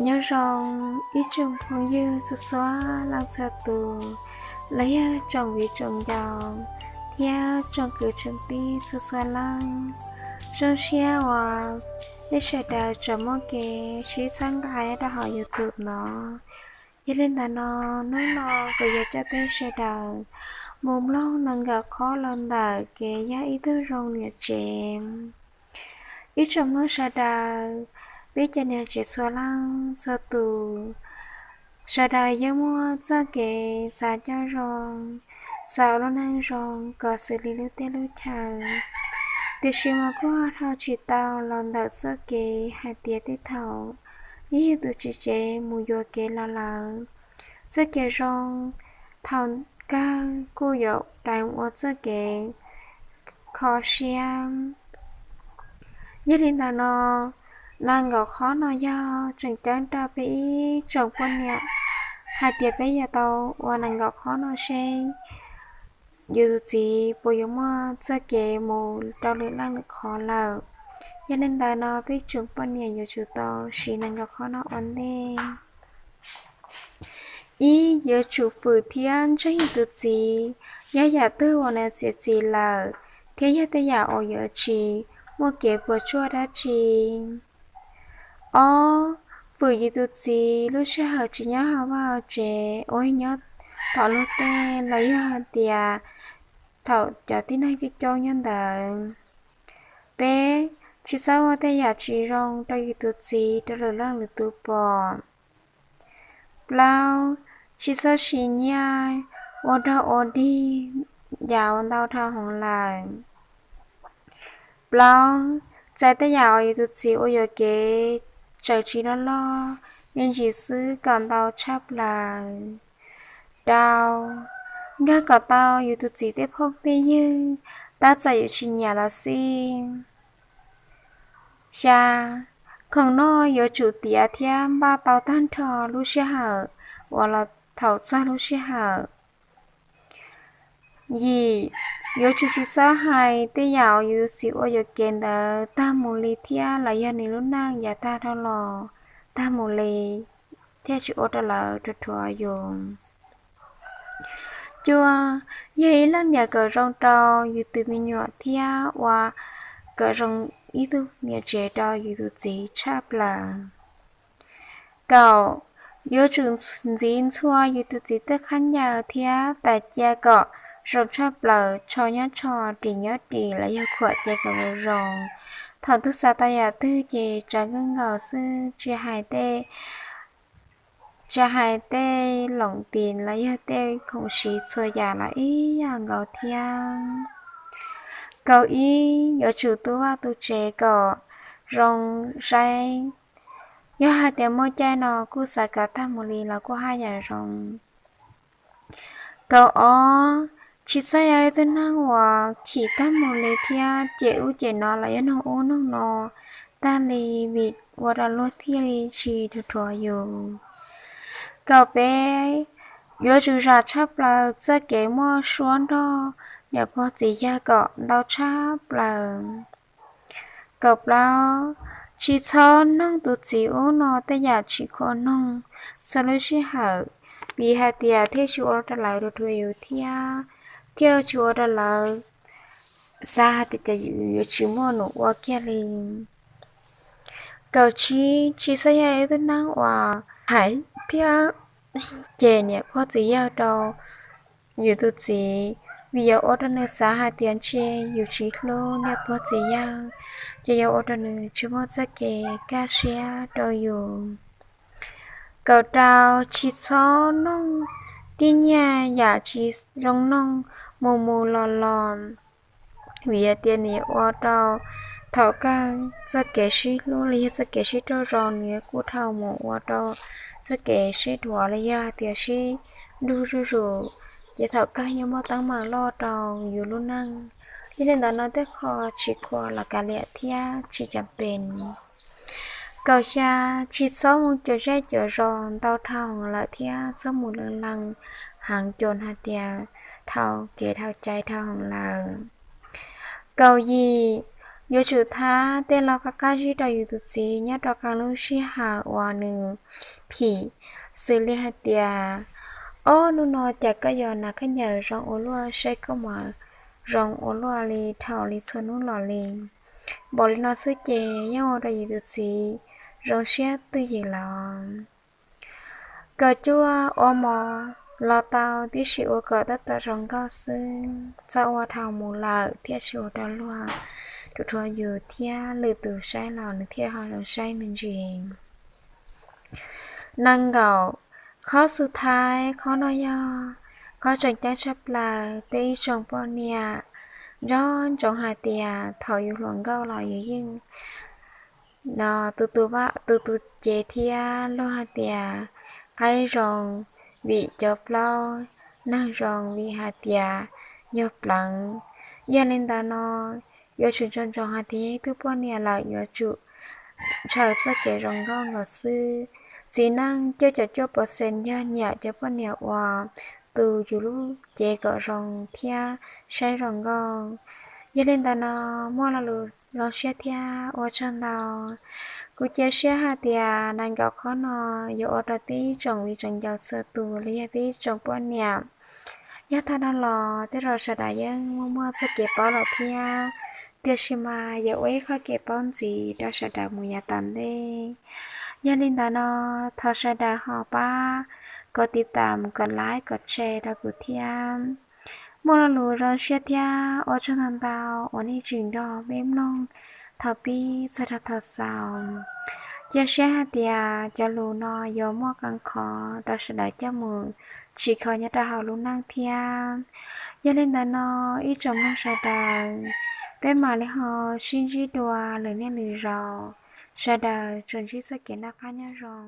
Nyob zoo ib tsoom phooj ywg txhua txhua leej txhua tus, los yog tsoom viv tsoom ncaus thiab tsoom kwv tsoom tij txhua txhua leej. Zoo siab uas nej sawv daws tseem muaj kev sib txhawb nqa nyob rau hauv YouTube no. Yog li ntawd no, hnub no kuv yuav coj peb sawv daws mus mloog nees nkaum qhov los ntawm kev yog ib tug zoo niam tsev. Ib tsoom mloog sawv daws, peb cov niam tsev txhua leej txhua tus, sawv daws yeej muaj txoj kev xav coj zoo, xav ua lub neej zoo kom xws li lub teb lub chaw. Tiam sis mas kuj ho dhau tsis tau los ntawm txoj kev hais tias tej thaum yog yus tus txiv tsev mus yuam kev los lawm, txoj kev zoo thaum kawg kuj yuav rais ua txoj kev kho siab. Yog li ntawd no, nees nkaum qhov no yog tseem ceeb rau peb ib tsoom poj niam hais tias peb yuav tau ua nees nkaum qhov no seb yus tus txiv puas yuav muaj txoj kev mus rau lwm leej lwm qhov lawm. Yog li ntawd no peb tsoom poj niam yuav tsum tau siv nees nkaum qhov no ua ntej. Ib, yuav tsum fwm thiab ntseeg yus tus txiv, yog yam twg uas nws txiav txim lawm, thiab yog tej yam uas yuav tsis muaj kev puas tsuaj dab tsi. Ob, fwm yus tus txiv lub sij hawm tsis nyob hauv vaj hauv tsev, uas nyob thaum luag tej los yog hais tias thaum cov tib neeg coob coob nyob ntawd. Peb, tsis txhob ua tej yam tsis zoo rau yus tus txiv rau lwm leej lwm tus pom. Plaub, tsis txhob siv nyiaj ua dog ua dig yam uas ntau dhau heev lawm. Plaub, txais tej yam uas yus tus txiv ua yuam kev txawm tsis loj loj, me ntsis xwb kom ntau tshaj plaws. Rau, nkag kom tau yus tus txiv tej phooj tej ywg, tab txawm yuav tsis nyiam los xij. Xya, khoom noj yuav tsum tiav thiab npaj tau tag nrho lub sij hawm uas los thaum txog lub sij hawm. Yim, yuav tsum tsis txhob hais tej yam uas yus tus txiv ua yuam kev ntawd tag mus li thiab los yog nws lub neej yav tag dhau los tag mus li, thiaj tsis ua rau lawv rhuav rhuav yus. Cuaj, yog ib leej niam kom zoo rau yus tus me nyuam thiab ua kom zoo ib tug niam tsev rau yus tus txiv tshaj plaws. Kaum, yuav tsum ntxiv ntxhua yus tus txiv tej khaub ncaws thiab tais cia kom zoo tshaj plaws, tsho nyob tsho, ris nyob ris, los yog khuam cia kom zoo zoo. Thaum twg xav tau yam twg ces tsav kawg nkaus xwb, tsis hais tej, tsis hais tej loos tis los yog tej khoom siv txhua yam los ib yam nkaus thiab. Kaum ib, yuav tsum tu vaj tu tsev kom zoo saib. Yog hais tias muaj caij no kuj xav kom tag mus li los kuj haj yam zoo. Kaum ob, tsis txhob yog ib tug neeg uas chim tag mus li thiab cem ub cem no los yog nug ub nug no tag li, vim ua rau luag thiaj li tsis rhuav rhuav yus. Kaum peb, yuav tsum zam tshaj plaws txoj kev muaj suab nrog niam pog txiv yawg kom ntau tshaj plaws. Kaum plaub, tsis txhob noog tus txiv ub no tej yam tsis khov noog txhua lub sij hawm, vim hais tias thiaj tsis ua rau lawv rhuav rhuav yus thiab, thiaj tsis ua rau lawv xav hais tias cas yus yuav tsis muaj num ua kiag li. Kaum tsib, tsis txhob yog ib tug neeg uas hais thiab cem niam pog txiv yawg rau yus tus txiv, vim yuav ua rau nws xav hais tias ntshe yus tsis hlub niam pog txiv yawg, ces yuav ua rau nws tsis muaj txoj kev kaj siab rau yus. Kaum rau, tsis txhob noog tib nyiaj yam tsis zoo noog mus mus los los, vim hais tias nws yuav ua rau thaum kawg txoj kev sib hlub los yog txoj kev sib raug zoo nws yuav kuj dhau mus ua rau txoj kev sib dhuav los yog hais tias sib nrug zuj zus, ces thaum kawg yuav muaj teeb meem loj rau yus lub neej. Yog li ntawd no tej qho tsis khuam los kav liam thiab tsis cam pem. Kaum xya, tsis txhob mus cuag zej cuag zos ntau dhau lawm thiab txhob mus lees lees heev cuag hais tias dhau kev dhau cai dhau heev lawm. Kaum yim, Yuav tsum thab tej lo qab qab zib rau yus tus txiv nyob rau qee lub sij hawm uas nws phim, xws li hais tias, ob hnub no cas koj yog nas khaub ncaws zoo ua luaj, saib koj mas zoo ua luaj li dhau li txhua hnub los li. Npaum li no xwb ces yeej ua rau yus tus txiv zoo siab twj ywm los. Kom cuaj ua mov los tau, tiam sis ua kom tab tom zoo nkauj xwb, txhob ua dhau mus lawm thiaj tsis ua rau luag rhuav rhuav yus thiab lwm tus saib los nws thiaj ho zoo saib me ntsis. Nees nkaum, qhov xub thawj, qhov no yog qhov tseem ceeb tshaj plaws. Peb ib tsoom poj niam nco ntsoov hais tias thaum yus hluas nkauj los yus yeej no tus tus cev thiab luag hais tias qaib zoo vim cov plaub, neeg zoo vim hais tias yog pleev. Yog li ntawd no, yuav tsum nco ntsoov hais tias yog ib tug poj niam lawm yuav tsum ntshaw txoj kev zoo nkauj nkaus xwb. Txiv neej cuaj caum cuaj percent yog nyiam cov poj niam uas tu yus lub cev kom zoo thiab saib zoo nkauj. Yog li ntawd no, muaj lo lus zoo siab thiab ua tsaug ntau. Kuv cia siab hais tias nees nkaum qhov no yuav ua rau peb ib tsoom viv tsoom ncaus txhua tus los yog peb ib tsoom poj niam, yog tag no los tej zaum sawv daws yeej muaj muaj txoj kev paub lawm thiab, tiam sis mas yuav ua ib qho kev paub ntxiv rau sawv daws mus yav tom ntej. Yog li ntawd no, thov sawv daws ho pab kom tiv tam, kom like, kom share rau kuv thiab. Muaj lo lus zoo siab thiab ua tsaug ntau ntau uas nej tseem nrog peb mloog thaum pib txog rau thaum xaus. Cia siab hais tias cov lus no yuav muaj qee qhov rau sawv daws coj mus tsim kho nyob rau hauv lub neej thiab. Yog li ntawd no, ib tsoom mloog sawv daws, peb mam li ho sib ntsib dua lwm niaj lwm zaus. Sawv daws tsuas ntsib txoj kev noj qab nyob zoo.